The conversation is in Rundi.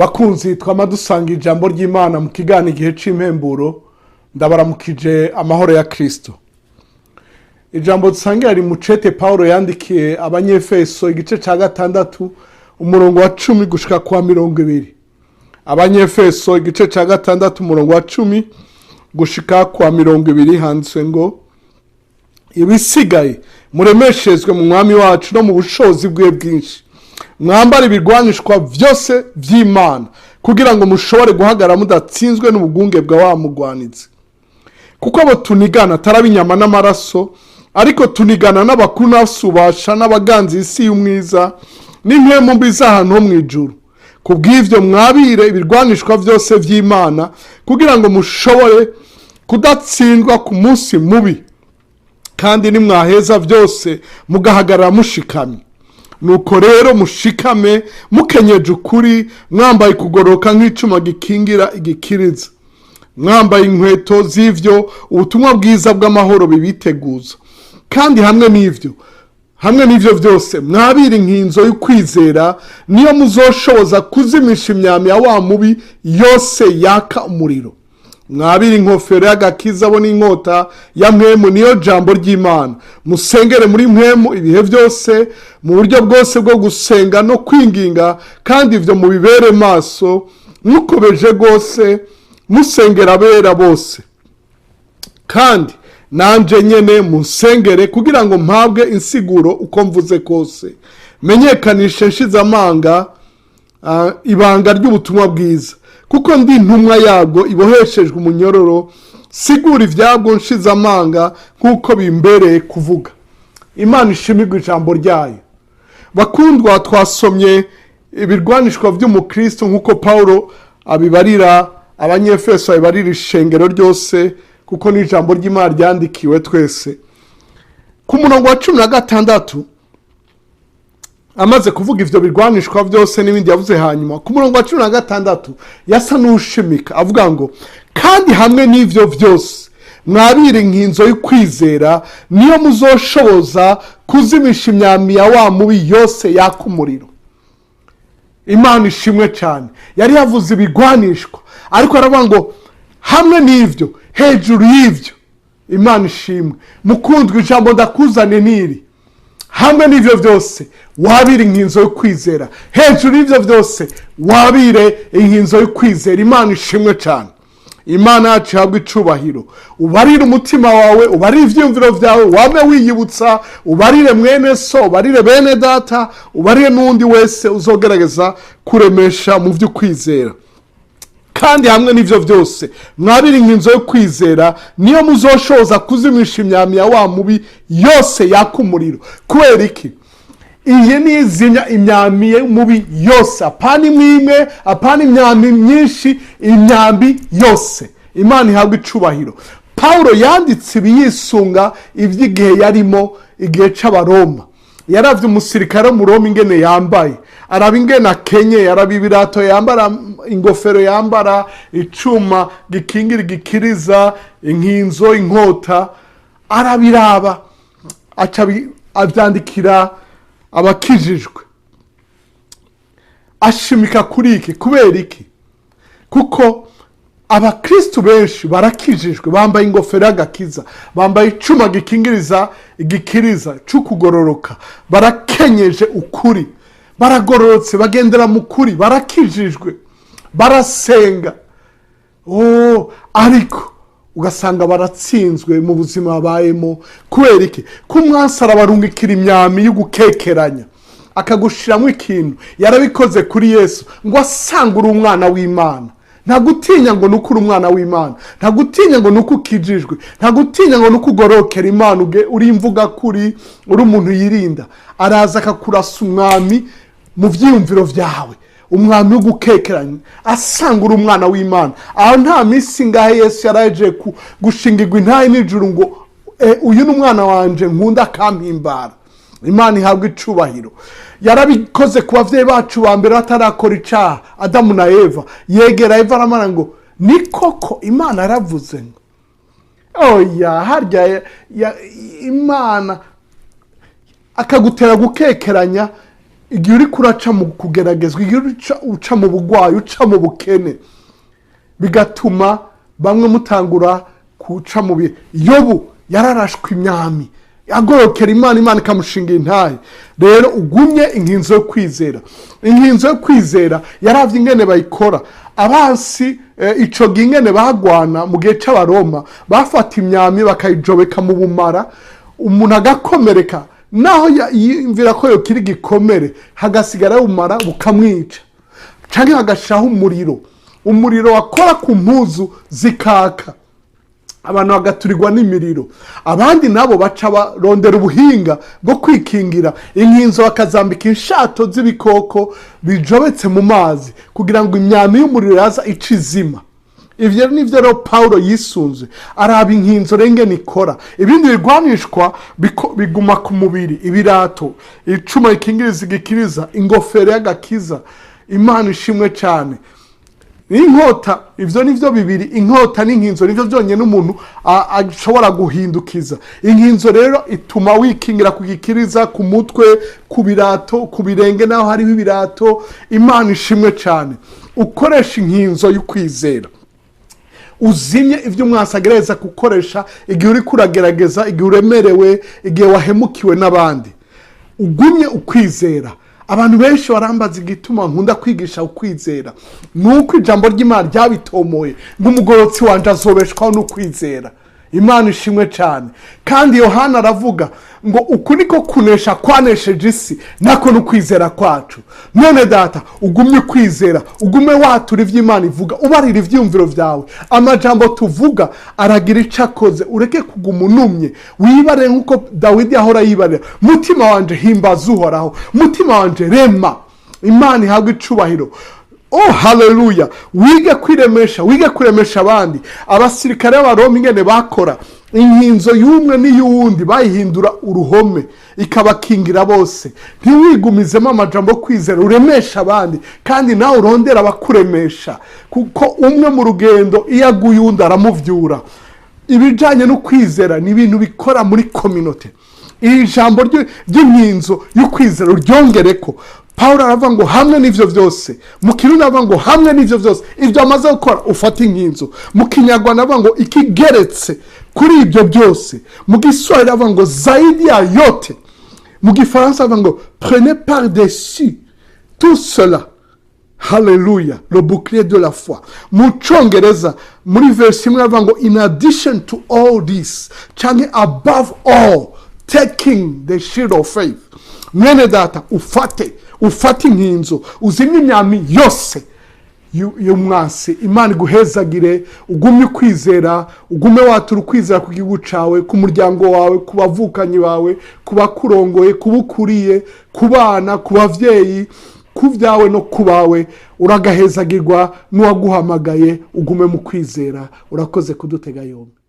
Bakunzi twama dusanga ijambo ry'Imana mu kiganiro Igihe c'Impemburo, ndabaramukije amahoro ya Kristo. Ijambo dusangira riri mu cete Pawulo yandikiye Abanyefeso, igice ca 6, umurongo wa 10 gushika kwa 20. Abanyefeso igice ca 6, umurongo wa 10 gushika kwa 20, handitswe ngo: "Ibisigaye muremeshezwe mu Mwami wacu no mu bushobozi bwe bwinshi, mwambare ibirwanishwa vyose vy'Imana, kugira ngo mushobore guhagarara mudatsinzwe n'ubugunge bwa wa mugwanizi. Kuko abo tunigana atari inyama n'amaraso, ariko tunigana n'abakuru n'abasubasha n'abaganza isi y'umwiza n'impwemu mbi z'ahantu ho mw'ijuru. Ku bw'ivyo mwabire ibirwanishwa vyose vy'Imana, kugira ngo mushobore kudatsindwa ku munsi mubi, kandi nimwaheza vyose mugahagarara mushikamye. Nuko rero mushikame mukenyeje ukuri, mwambaye kugororoka nk'icuma gikingira igikiriza, mwambaye inkweto z'ivyo ubutumwa bwiza bw'amahoro bibiteguza. Kandi hamwe n'ivyo vyose mwabire inkinzo y'ukwizera, niyo muzoshoboza kuzimisha imyambi ya wa mubi yose yaka umuriro. Mwabire inkofero y'agakiza bo n'inkota ya Mpwemu, niyo jambo ry'Imana. Musengere muri Mpwemu ibihe byose, mu buryo bwose bwo gusenga no kwinginga, kandi ivyo mubibere maso mukobeje rwose, musengera abera bose. Kandi nanje nyene munsengere, kugira ngo mpabwe insiguro uko mvuze kose, menyekanishe nshize amanga ibanga ry'ubutumwa bwiza, kuko ndi intumwa yabwo iboheshejwe umunyororo, sigura ibyabwo nshize amanga nk'uko bimbereye kuvuga." Imana ishimirwe ijambo ryayo. Bakundwa, twasomye ibirwanishwa by'umukristo nk'uko Paul abibarira Abanyefeso, abibarira ishengero ryose, kuko n'ijambo ry'Imana ryandikiwe twese. Ku murongo wa 16, amaze kuvuga ivyo birwanishwa byose n'ibindi yavuze hanyuma, ku murongo wa 16 yasa n'ushimika avuga ngo: "Kandi hamwe n'ivyo byose mwabire inkinzo y'ukwizera, niyo muzoshoboza kuzimisha imyambi ya wa mubi yose yaka umuriro." Imana ishimwe cyane. Yari yavuze ibigwanishwa, ariko aravuga ngo hamwe n'ivyo, hejuru y'ivyo. Imana ishimwe. Mukundwa, ijambo ndakuzane niri: hamwe n'ivyo byose wabire inkinzo yo kwizera. Hejuru y'ivyo byose wabire inkinzo yo kwizera. Imana ishimwe cyane. Imana yacu ihabwa icubahiro. Ubarire umutima wawe, ubarire ivyiyumviro vyawe, wame wiyibutsa, ubarire mwene so, ubarire bene data, ubarire n'uwundi wese uzogerageza kuremesha mu vy'ukwizera. "Kandi hamwe n'ivyo byose mwabire inkinzo yo kwizera, niyo muzoshoboza kuzimisha imyambi ya wa mubi yose yaka umuriro." Kubera iki? Iyi ni izimya imyambi mubi yose, apana imwe imwe, apana imyambi myinshi, imyambi yose. Imana ihabwa icubahiro. Pawulo yanditse ibi yisunga iby'igihe yarimo, igihe c'Abaroma. Yaravye umusirikare wo mu Roma ingene yambaye, araba ingene akenye, araba ibirato yambara, ingofero yambara, icuma gikingira igikiriza, inkinzo, inkota, arabiraba aca avyandikira abakijijwe. Ashimika kuri iki. Kubera iki? Kuko abakristu benshi barakijijwe, bambaye ingofero y'agakiza, bambaye icuma gikingiriza igikiriza c'ukugororoka, barakenyeje ukuri, baragororotse, bagendera mu kuri, barakijijwe, barasenga. Oh, ariko ugasanga baratsinzwe mu buzima babayemo. Kubera iki? Ko umwansi arabarungikira imyambi y'ugukekeranya, akagushiramo ikintu. Yarabikoze kuri Yesu ngo asanga uri umwana w'Imana. Nta gutinya ngo nuko uri umwana w'Imana, nta gutinya ngo nuko ukijijwe, nta gutinya ngo nuko ugorokera Imana, uri imvuga kuri, uri umuntu yirinda. Araza akakurasa umwami mu byiyumviro byawe, umwami wo gukekeranya, asanga uri umwana w'Imana. Aho nta minsi ngahe Yesu yaraje gushingirwa intahe n'ijuru ngo "Uyu ni umwana wanje nkunda akampimbara." Imana ihabwa icubahiro. Yarabikoze ku bavyeyi bacu ba mbere batarakora icaha, Adamu na Eva. Yegera Eva aramara ngo: "Ni koko Imana yaravuze ngo?" Oya, harya Imana akagutera gukekeranya. Igihe uri kuraca mu kugeragezwa, igihe uca mu bugwayi, uca mu bukene, bigatuma bamwe mutangura kuca mu bihe. Yobu yararashwe imyami, agorokera Imana, Imana ikamushinga intahe. Rero ugumye inkinzo yo kwizera. Inkinzo yo kwizera yaravye ingene bayikora. Abansi ico gihe ingene bagwana mu gihe c'Abaroma, bafata imyami bakayijobeka mu bumara, umuntu agakomereka, naho yiyumvira ko yokira igikomere, hagasigara bumara bukamwica, canke bagashiraho umuriro, umuriro wakora ku mpuzu zikaka, abantu bagaturirwa n'imiriro. Abandi nabo baca barondera ubuhinga bwo kwikingira inkinzo, bakazambika inshato z'ibikoko bijobetse mu mazi kugira ngo imyami y'umuriro yaza ica izima. Ivyo nivyo rero Paulo yisunze, araba inkinzo rengene ikora. Ibindi bigwanishwa biguma ku mubiri: ibirato, icuma ikingiriza igikiriza, ingofero y'agakiza. Imana ishimwe cyane. Inkota, ivyo nivyo bibiri, inkota n'inkinzo, nivyo byonyine umuntu ashobora guhindukiza. Inkinzo rero ituma wikingira ku gikiriza, ku mutwe, ku birato, ku birenge naho hariho ibirato. Imana ishimwe cyane. Ukoresha inkinzo y'ukwizera, uzimye ibyo umwasi agerageza gukoresha igihe uri kuragerageza, igihe uremerewe, igihe wahemukiwe n'abandi. Ugumye ukwizera. Abantu benshi barambaza igituma nkunda kwigisha ukwizera. Ni uko ijambo ry'Imana ryabitomoye ngo umugororotsi wanje azobeshwaho n'ukwizera. Imana ishimwe cyane. Kandi Yohana aravuga ngo uku niko kunesha kwanesheje isi, nako n'ukwizera kwacu. None data, ugumye ukwizera, ugume watura ibyo Imana ivuga, ubarira ibyiyumviro byawe. Amajambo tuvuga aragira icyo akoze. Ureke kuguma unumye, wibare nk'uko Dawidi ahora yibarira: "Mutima wanje, himbaza Uhoraho, mutima wanje, rema." Imana ihabwe icubahiro. Oh, haleluya! Wige kwiremesha, wige kuremesha abandi. Abasirikare b'Abaroma ingene bakora, inkinzo y'umwe n'iy'uwundi bayihindura uruhome, ikabakingira bose. Ntiwigumizemo amajambo yo kwizera, uremesha abandi, kandi nawe urondera abakuremesha, kuko umwe mu rugendo iyo aguye uwundi aramuvyura. Ibijyanye no kwizera ni ibintu bikora muri communauté. Iri jambo ry'inkinzo yo kwizera uryongere ko Paul aravuga ngo hamwe n'ivyo byose. Mu Kirundi aravuga ngo hamwe n'ivyo byose, ibyo amaze gukora, ufate inkinzo. Mu Kinyarwanda aravuga ngo ikigeretse kuri ibyo byose. Mu Giswahili aravuga ngo zaidi ya yote. Mu Gifaransa aravuga ngo prenez par dessus tout cela, haleluya, le bouclier de la foi. Mu Congereza, muri verse imwe aravuga ngo in addition to all this, cyangwa above all, taking the shield of faith. Mwene data, ufate inkinzo, uzimye imyami yose y'umwansi. Imana iguhezagire. Ugumye ukwizera, ugume watura ukwizera ku gihugu cyawe, ku muryango wawe, ku bavukanyi bawe, ku bakurongoye, ku bukuriye, ku bana, ku bavyeyi, ku byawe no ku bawe. Uragahezagirwa n'uwaguhamagaye. Ugume mu kwizera. Urakoze kudutega yombi.